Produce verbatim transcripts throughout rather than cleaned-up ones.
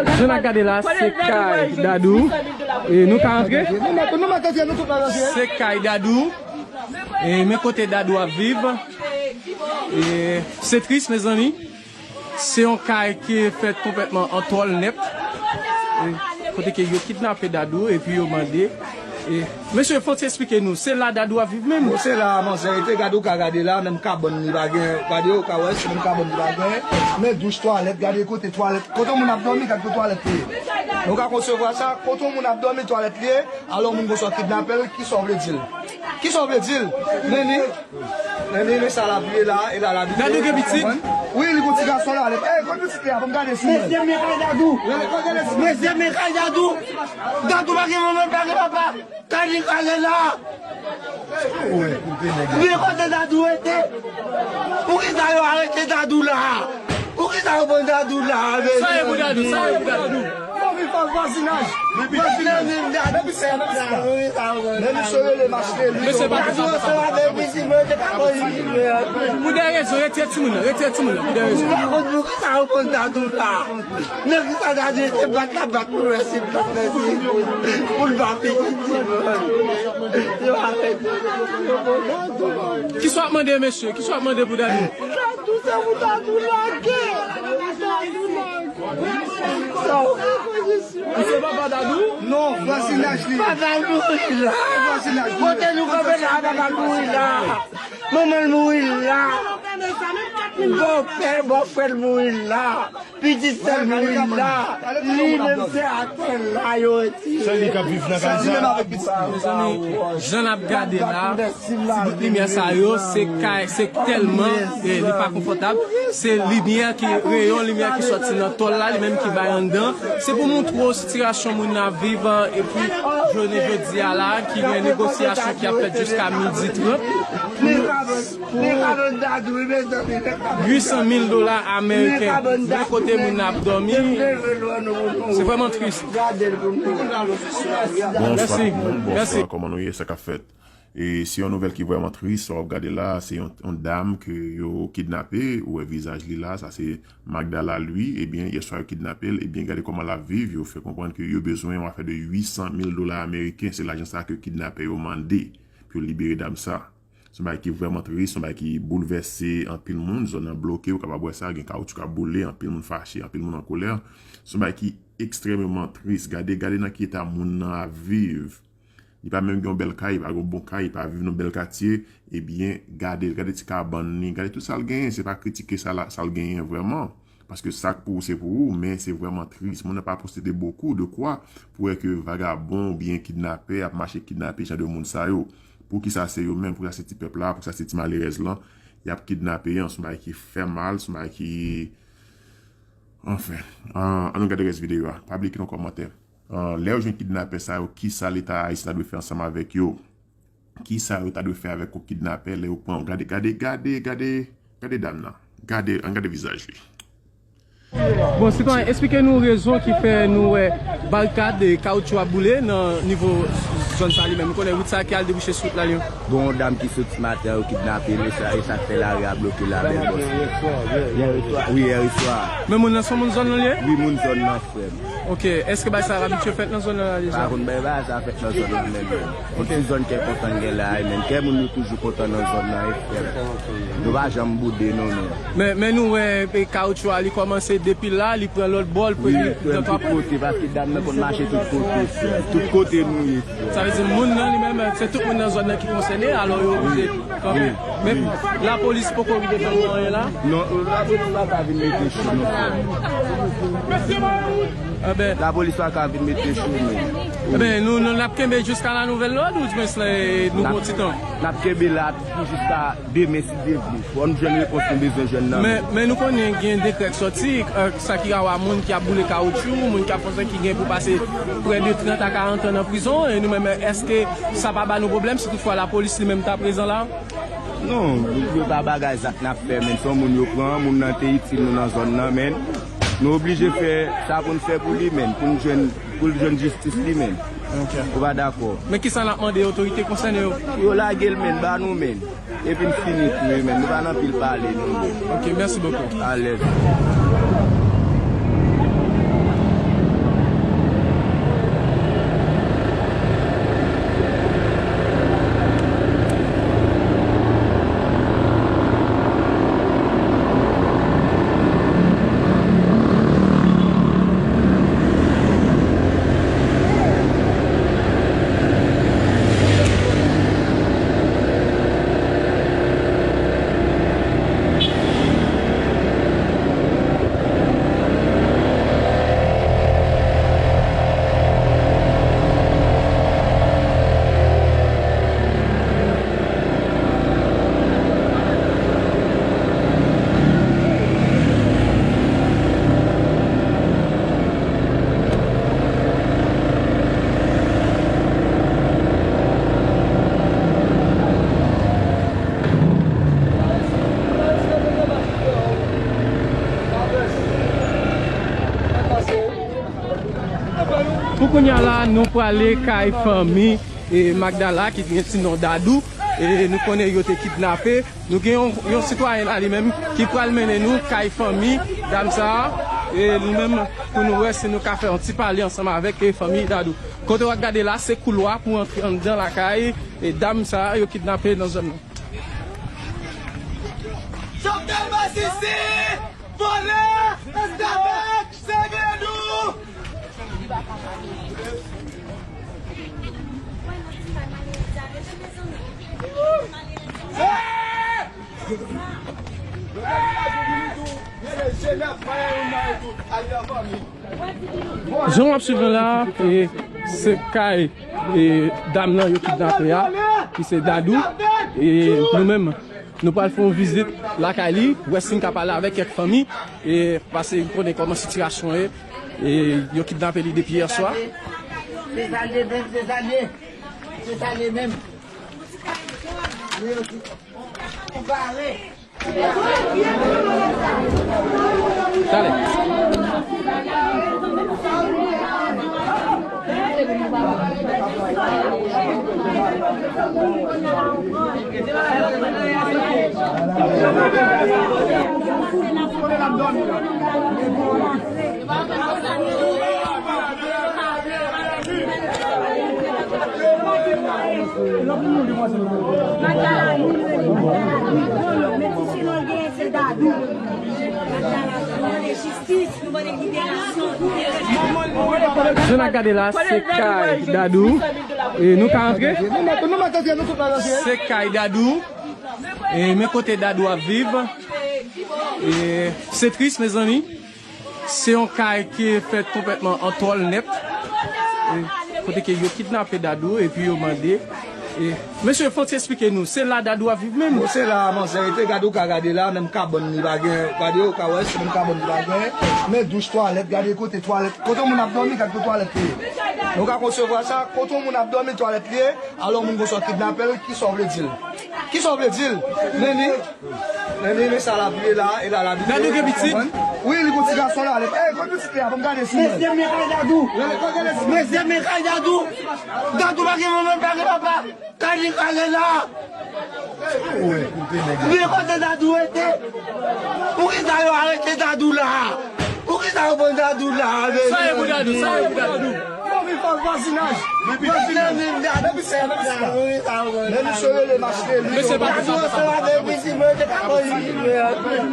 Jan n ap gade la, se kay Dadou. E nou ka antre? Nou mèt, nou mèt antre, nou tout mèt antre. Se kay Dadou. E men kote Dadou ap viv. E se tris, mezanmi. Se yon kay ki fèt konplètman an tòl nèt. E kote ke yo kidnape Dadou epi yo mande. E, mesye, fò w ti eksplike nou, se la Dadou ap viv menm? Bon, se la, manzè rete, gade, ou ka gade la, menm kabann li pa gen, gade, ou ka wè, se menm kabann li pa gen, men douch, twalèt, gade kote twalèt, kote moun ap dòmi, gade kote twalèt li ye. Nou ka konsevwa sa, kote moun ap dòmi, twalèt li ye, alò moun konsa kidnape l, kisa w vle di l? Kisa w vle di l? Men li, men li, men sa l ap ye la, e la l abite. Dadou gen pitit? Wi, li gon ti gason la, e, gon pitit li a, ban m gade si. Mesye, men kay Dadou. Mesye, men kay Dadou. Dadou pa gen manman, pa gen papa. Kay li kale la. Men kote Dadou rete? Poukisa yo arete Dadou la? Poukisa yo pran Dadou la, mesye? Sa ye pou Dadou, sa ye pou Dadou. Fò vin fò vwazinaj. Vwazinaj. Men misye, men misye la. Men misye rele mache li. Mesye pa Dadou ansanm avèk pitit mwen, te ka pran li. Pou de rezon, retire timoun nan, retire timoun nan, pou de rezon. Poukisa yo pran Dadou la? Nan kisa Dadou te bat la bat pou resi bat la di pou l pa pitit timoun. Yo arete Dadou, yo pran Dadou. Kisa w ap mande, mesye? Kisa w ap mande pou Dadou? Dadou, se pou Dadou lage. Sa w... Ou se papa Dadou? Non, vwazinaj li. Papa l mouri la. Vwazinaj li. Kote nou kanpe la, papa l mouri la. Manman l mouri la. Bòpè, bòfrè l mouri la. Pitit sè l mouri la. Li menm se atè la yo retire. Se li k ap viv nan kay sa. Mezanmi, jan n ap gade la, ti bout limyè sa yo, se kay, se tèlman, eh, li pa konfòtab. Se limyè ki, reyon limyè ki sòti nan tòl la, li menm ki bay anndan. Se pou montre w sitiyasyon moun nan ap viv, eh, epi jounen jodi a la, ki gen negosyasyon ki ap fèt jiska midi trant. Uit san mil dola ameriken. Men kote moun nan ap dòmi. Se vrèman tris. Bonswa tout moun, bonswa, kòman nou ye, sa k ap fèt? E se yon nouvèl ki vrèman tris, sa w ap gade la, se yon, yon dam ke yo kidnape, ou wè vizaj li la, sa se Magdala Louis, ebyen, yèswa yo kidnape l, ebyen, gade kòman l ap viv, yo fè konprann ke yo bezwen yon afè de uit san mil dola ameriken, se lajan sa ke kidnapè yo mande pou yo libere dam sa. Se yon bagay ki vrèman tris, se yon bagay ki boulvèse anpil moun, zòn nan bloke, ou kapab wè sa, gen kawotchou k ap boule, anpil moun fache, anpil moun an kolè. Se yon bagay ki ekstrèmeman tris. Gade, gade nan ki eta moun nan ap viv. Li pa menm gen yon bèl kay, li pa gen yon bon kay, li pa viv nan bèl katye. Ebyen, gade l, gade ti kabann li, gade tout sa l genyen. Se pa kritike sa la, sa l genyen vrèman. Paske sa k pou ou, se pou ou, men se vrèman tris. Moun nan pa posede bokou de kwa pou wè ke vagabon oubyen kidnapè ap mache kidnape jan de moun sa yo. Poukisa se yo menm, poukisa se ti pèp la, poukisa se ti malerèz lan, y ap kidnape an, se yon bagay ki fè mal, se yon bagay ki, anfen, an, ann nou gade rès videyo a. Pa bliye kite yon kòmantè. Ah, lè yo jwenn kidnapè sa yo, kisa Leta ayisyen ta dwe fè ansanm avèk yo? Kisa yo ta dwe fè avèk yon kidnapè lè yo pran? Gade, gade, gade, gade, gade dam nan. Gade, ann gade vizaj li. Bon, sitwayen, eksplike nou rezon ki fè nou wè barikad e kawotchou ap boule nan nivo zòn sa li menm. Nou konnen wout sa ki al debouche sou wout La Lyon. Bon, yon dam ki soti maten an, yo kidnape l, e sa, e sa k fè lari a bloke la, bèl bòs. Wi, yè swa. Men moun nan se yon moun zòn nan li ye? Wi, moun zòn nan, frè m. Ok, èske bagay sa ap abitye fèt nan zòn nan la deja? Pa konn bagay sa fèt nan zòn nan menm, menm. Ok. Yon ti zòn kè kontan gen la, e menm kè moun yo toujou kontan nan zòn nan, e frè m. Nou pa janm boude, non, non. Men, men nou wè, e, kawotchou a, li kòmanse depi la, li pran lòt bò, li pran nan tout kote, paske dam nan konn mache tout kote, frè. Tout kote nou ye, frè. Sa vle di moun nan li menm, se tout moun nan zòn nan ki konsène, alò yo oblije kanpe. Men lapolis poko rive fè nou anyen la? Non, lapolis pa ka vin mete chou, non, frè. Enben, lapolis pa ka vin mete chou, non. Enben, nou, nou, n ap kenbe jiska la nouvèl lòd, ou di mwen, nou pran ti tan? N ap kenbe la pou jiska demen, si Dye vle. Fò n jwenn repons nou bezwen jwenn nan men. Men, men nou konnen gen dekrè k sòti, eh, sa ki ka wè moun ki ap boule kawotchou, moun ki ap fè sa ki gen pou pase prè de trant a karant an nan prizon, e nou menm, èske sa pa ba nou pwoblèm si toutfwa lapolis li menm ta prezan la? Non, yo pa bagay sa k n ap fè, men se yon moun yo pran, moun nan te itil nou nan zòn nan, men nou oblije fè sa pou n fè pou li, men pou n jwenn, pou l jwenn jistis li, men. Ok. Ou pa dakò? Men kisa n ap mande otorite konsène yo? Yo lage l, men, ba nou, men. Epi n fini tou, men. Nou pa nan pil pale, non, men. Ok, mèsi bokou. Alèz. Pou kounye a la, nou prale kay fanmi e Magdala ki gen ti non Dadou. E nou konnen yo te kidnape. Nou gen yon, yon sitwayen la li menm ki pral mennen nou kay fanmi dam sa a. E nou menm pou nou wè si nou ka fè yon ti pale ansanm avèk e fanmi Dadou. Kote w ap gade la, se koulwa pou antre anndan lakay e dam sa a yo kidnape nan zòn nan. Chòk masisi! Vòlè! Esklavaj! Se Dadou! Jan w ap swiv la, e, se kay e, dam nan yo kidnape a, ki se Dadou. E nou menm, nou pral fè yon vizit lakay li, wè si n ka pale avèk kèk fanmi, e pase n konnen kòman sitiyasyon ye. E yo kidnape li depi yè swa. Se sa l ye menm, se sa l ye. Se sa l ye menm. Ou bare. Talè. Jan n ap gade la, se kay Dadou. E nou ka antre? Se kay Dadou. E men kote Dadou ap viv. E se tris, mezanmi. Se yon kay ki fèt konplètman an tòl nèt. E, kote ke yo kidnape Dadou epi yo mande. E, mesye, fò w ti eksplike nou, se la Dadou ap viv menm? Bon, se la manzè rete, gade, ou ka gade la, menm kabann li pa gen, gade, ou ka wè, se menm kabann li pa gen, men douch, twalèt, gade kote twalèt, kote moun ap dòmi, gade kote twalèt li ye. Nou ka konsevwa sa, kote moun ap dòmi, twalèt li ye, alò moun konsa kidnape l, kisa w vle di l? Kisa w vle di l? Men li, men li, men sa l ap ye la, e la l ap ye. Dadou gen pitit? Wi, li gon ti gason la, e, gon pitit li a, ban m gade si. Mesye, men kay Dadou. Mesye, men kay Dadou. Dadou pa gen manman, pa gen papa. Kay li kale la. Men kote Dadou rete? Poukisa yo arete Dadou la? Poukisa yo pran Dadou la, mesye? Sa ye pou Dadou, sa ye pou Dadou. Fò viv, fò vwazinaj. Men misye rele mache li. Mesye pa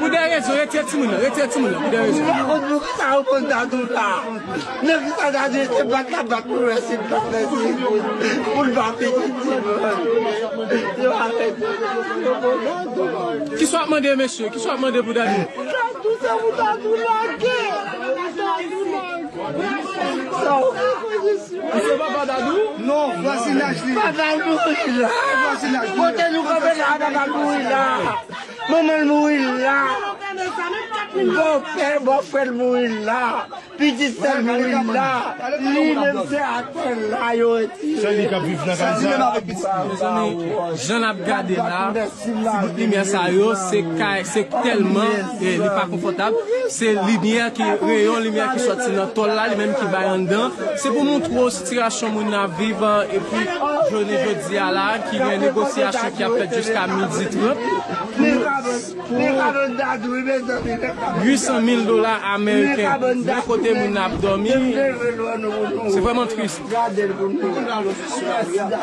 pou de rezon, retire timoun nan, retire timoun nan, pou de rezon. Poukisa yo pran Dadou la? Nèg ki sa gade se bat la bat pou resi bat la si pou l pa fini. Yo arete. Kisa w ap mande, mesye? Kisa w ap mande pou Dadou? Dadou, se pou Dadou lage. Dadou lage. Sa w... Ou se papa Dadou? Non, vwazinaj li. Papa l mouri la. Vwazinaj li. Kote nou kanpe la, papa l mouri la. Manman l mouri la. Bòpè, bòfrè l mouri la. Pitit sè l mouri la. Li menm se atè la yo retire. Se li k ap viv nan kay sa. Mezanmi, jan n ap gade la, ti bout limyè sa yo, se kay, se tèlman, eh, li pa konfòtab. Se limyè ki, reyon limyè ki sòti nan tòl la, li menm ki bay anndan. Se pou montre w sitiyasyon moun nan ap viv, epi jounen jodi a la, ki gen negosyasyon ki ap fèt jiska midi trant. Uit san mil dola ameriken. Men kote moun nan ap dòmi. Se vrèman tris.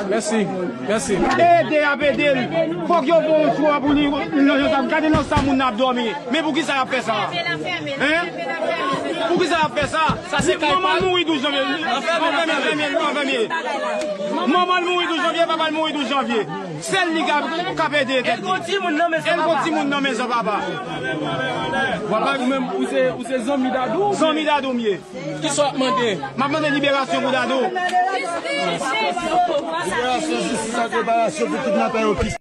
Mèsi. Mèsi. Ede ap ede l. Fòk yo fè yon chwa pou li nan jan sa. Gade nan sa moun nan ap dòmi. Men poukisa y ap fè sa? Hein? Poukisa y ap fè sa? Sa se kay pa l. Manman l mouri douz janvye. Anfèmen, anfèmen, anfèmen. Manman l mouri douz janvye, papa l mouri douz janvye. Sèl li k ap, k ap ede tèt li. E l gon timoun nan mezon, papa. Vwala, ou menm, ou se, ou se zanmi Dadou? Zanmi Dadou m ye. Kisa w ap mande? M ap mande liberasyon pou Dadou. Liberasyon, jistis ak reparasyon pou kidnapè yo ki